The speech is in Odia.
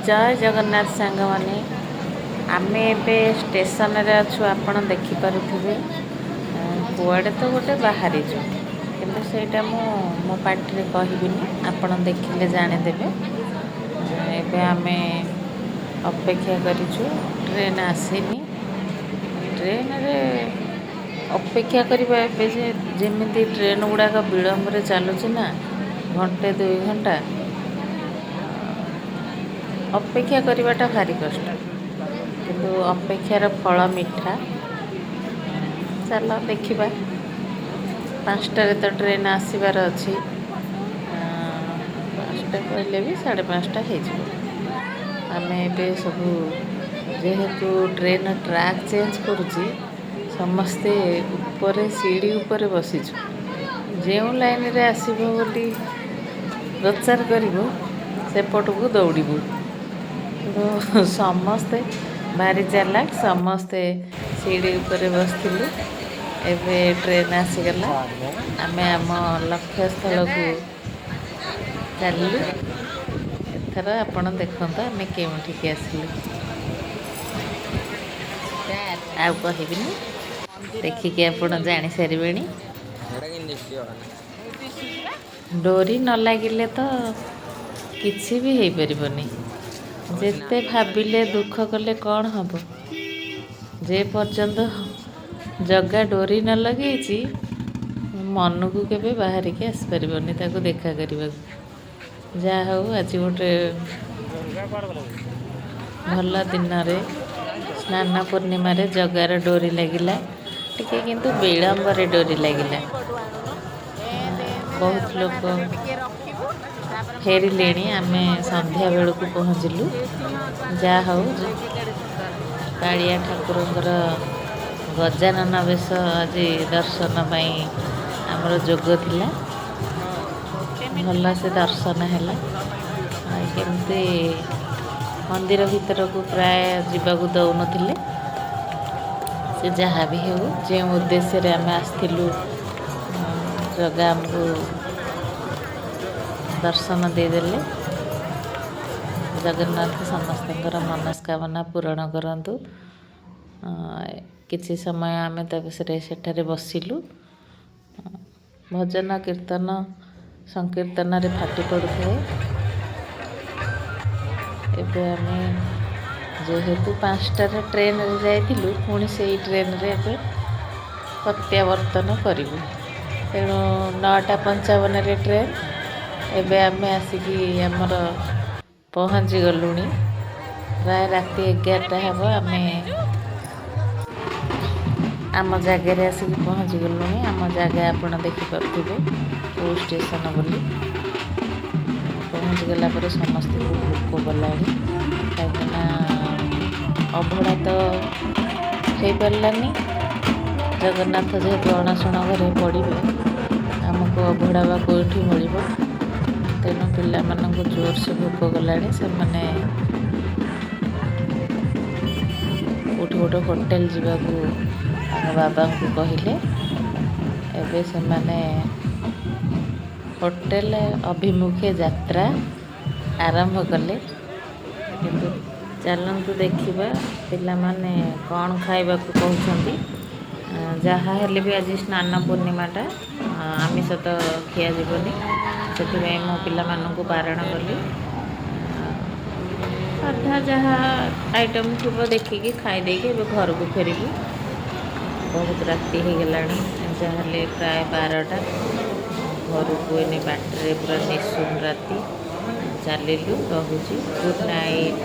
ଜୟ ଜଗନ୍ନାଥ ସାଙ୍ଗମାନେ। ଆମେ ଏବେ ଷ୍ଟେସନରେ ଅଛୁ, ଆପଣ ଦେଖିପାରୁଥିବେ। କୁଆଡ଼େ ତ ଗୋଟେ ବାହାରିଛୁ, କିନ୍ତୁ ସେଇଟା ମୁଁ ମୋ ପାଟିରେ କହିବିନି, ଆପଣ ଦେଖିଲେ ଜାଣିଦେବେ। ଏବେ ଆମେ ଅପେକ୍ଷା କରିଛୁ, ଟ୍ରେନ୍ ଆସିନି। ଟ୍ରେନରେ ଅପେକ୍ଷା କରିବା, ଏବେ ଯେ ଯେମିତି ଟ୍ରେନ୍ ଗୁଡ଼ାକ ବିଳମ୍ବରେ ଚାଲୁଛି ନା, ଘଣ୍ଟେ 2 ଘଣ୍ଟା ଅପେକ୍ଷା କରିବାଟା ଭାରି କଷ୍ଟ। କିନ୍ତୁ ଅପେକ୍ଷାର ଫଳ ମିଠା। ଚାଲ ଦେଖିବା, 5ଟାରେ ତ ଟ୍ରେନ୍ ଆସିବାର ଅଛି। 5ଟା କହିଲେ ବି 5:30 ହେଇଯିବ। ଆମେ ଏବେ ସବୁ, ଯେହେତୁ ଟ୍ରେନ୍ ଟ୍ରାକ୍ ଚେଞ୍ଜ କରୁଛି, ସମସ୍ତେ ଉପରେ ସିଡ଼ି ଉପରେ ବସିଛୁ। ଯେଉଁ ଲାଇନରେ ଆସିବ ବୋଲି ପ୍ରଚାର କରିବ, ସେପଟକୁ ଦୌଡ଼ିବୁ। କିନ୍ତୁ ସମସ୍ତେ ଭାରି ଚାଲାକ, ସମସ୍ତେ ସିଡ଼ି ଉପରେ ବସିଥିଲୁ। ଏବେ ଟ୍ରେନ୍ ଆସିଗଲା, ଆମେ ଆମ ଲକ୍ଷ୍ୟସ୍ଥଳକୁ ଚାଲିଲୁ। ଏଥର ଆପଣ ଦେଖନ୍ତୁ ଆମେ କେଉଁଠିକି ଆସିଲୁ। ଆଉ କହିବିନି, ଦେଖିକି ଆପଣ ଜାଣିସାରିବେଣି। ଏଇଟା କେମିତି ଦିଶୁଛି? ଡୋରି ନ ଲାଗିଲେ ତ କିଛି ବି ହେଇପାରିବନି। ଯେତେ ଭାବିଲେ, ଦୁଃଖ କଲେ କ'ଣ ହବ? ଯେ ପର୍ଯ୍ୟନ୍ତ ଜଗା ଡୋରି ନ ଲଗେଇଛି, ମନକୁ କେବେ ବାହାରିକି ଆସିପାରିବନି ତାକୁ ଦେଖା କରିବାକୁ। ଯାହା ହଉ, ଆଜି ଗୋଟେ ଭଲ ଦିନରେ, ସ୍ନାନ ପୂର୍ଣ୍ଣିମାରେ ଜଗାର ଡୋରି ଲାଗିଲା ଟିକେ, କିନ୍ତୁ ବିଳମ୍ବରେ ଡୋରି ଲାଗିଲା। ବହୁତ ଲୋକ ଫେରିଲେଣି, ଆମେ ସନ୍ଧ୍ୟା ବେଳକୁ ପହଞ୍ଚିଲୁ। ଯାହା ହଉ, କାଳିଆ ଠାକୁରଙ୍କର ଗଜାନନ ବେଶ ଆଜି ଦର୍ଶନ ପାଇଁ ଆମର ଯୋଗ ଥିଲା। ଭଲସେ ଦର୍ଶନ ହେଲା। ଆଉ କେମିତି ମନ୍ଦିର ଭିତରକୁ ପ୍ରାୟ ଯିବାକୁ ଦେଉନଥିଲେ। ସେ ଯାହା ବି ହେଉ, ଯେଉଁ ଉଦ୍ଦେଶ୍ୟରେ ଆମେ ଆସିଥିଲୁ, ଜଗା ଆମକୁ ଦର୍ଶନ ଦେଇଦେଲେ। ଜଗନ୍ନାଥ ସମସ୍ତଙ୍କର ମନସ୍କାମନା ପୂରଣ କରନ୍ତୁ। କିଛି ସମୟ ଆମେ ତା ବିଷୟରେ ସେଠାରେ ବସିଲୁ। ଭଜନ, କୀର୍ତ୍ତନ, ସଂକୀର୍ତ୍ତନରେ ଫାଟି ପଡ଼ୁଥାଏ। ଏବେ ଆମେ ଯେହେତୁ 5ଟାରେ ଟ୍ରେନରେ ଯାଇଥିଲୁ, ପୁଣି ସେଇ ଟ୍ରେନରେ ଏବେ ପ୍ରତ୍ୟାବର୍ତ୍ତନ କରିବୁ। ତେଣୁ 9:55ରେ ଟ୍ରେନ୍। ଏବେ ଆମେ ଆସିକି ଆମର ପହଞ୍ଚି ଗଲୁଣି। ପ୍ରାୟ ରାତି 11ଟା ହେବ, ଆମେ ଆମ ଜାଗାରେ ଆସିକି ପହଞ୍ଚି ଗଲୁଣି। ଆମ ଜାଗା ଆପଣ ଦେଖିପାରୁଥିବେ କେଉଁ ଷ୍ଟେସନ ବୋଲି। ପହଞ୍ଚିଗଲା ପରେ ସମସ୍ତଙ୍କୁ ଭୋକ କଲାଣି, କାହିଁକିନା ଅଭଡ଼ା ତ ହେଇପାରିଲାନି। ଜଗନ୍ନାଥ ଯେହେତୁ ଅଣସଣ ଘରେ ପଡ଼ିବେ, ଆମକୁ ଅଭଡ଼ା ବା କେଉଁଠି ମିଳିବ? ତେଣୁ ପିଲାମାନଙ୍କୁ ଜୋରସେ ଭୋକ କଲାଣି। ସେମାନେ କେଉଁଠି ଗୋଟେ ହୋଟେଲ ଯିବାକୁ ତାଙ୍କ ବାବାଙ୍କୁ କହିଲେ। ଏବେ ସେମାନେ ହୋଟେଲ ଅଭିମୁଖେ ଯାତ୍ରା ଆରମ୍ଭ କଲେ। କିନ୍ତୁ ଚାଲନ୍ତୁ ଦେଖିବା ପିଲାମାନେ କ'ଣ ଖାଇବାକୁ କହୁଛନ୍ତି। ଯାହା ହେଲେ ବି ଆଜି ସ୍ନାନ ପୂର୍ଣ୍ଣିମାଟା, ଆମିଷ ତ ଖିଆଯିବନି। ସେଥିପାଇଁ ମୁଁ ପିଲାମାନଙ୍କୁ ବାରଣ କଲି। ସାଧା ଯାହା ଆଇଟମ୍ ଥିବ ଦେଖିକି ଖାଇଦେଇକି ଏବେ ଘରକୁ ଫେରିବୁ। ବହୁତ ରାତି ହେଇଗଲାଣି, ଯାହାହେଲେ ପ୍ରାୟ 12ଟା। ଘରକୁ ଏଇନେ ବାଟରେ ପୁରା ନିଶୁନ ରାତି, ଚାଲିଲୁ। ରହୁଛି, ଗୁଡ଼୍ ନାଇଟ୍।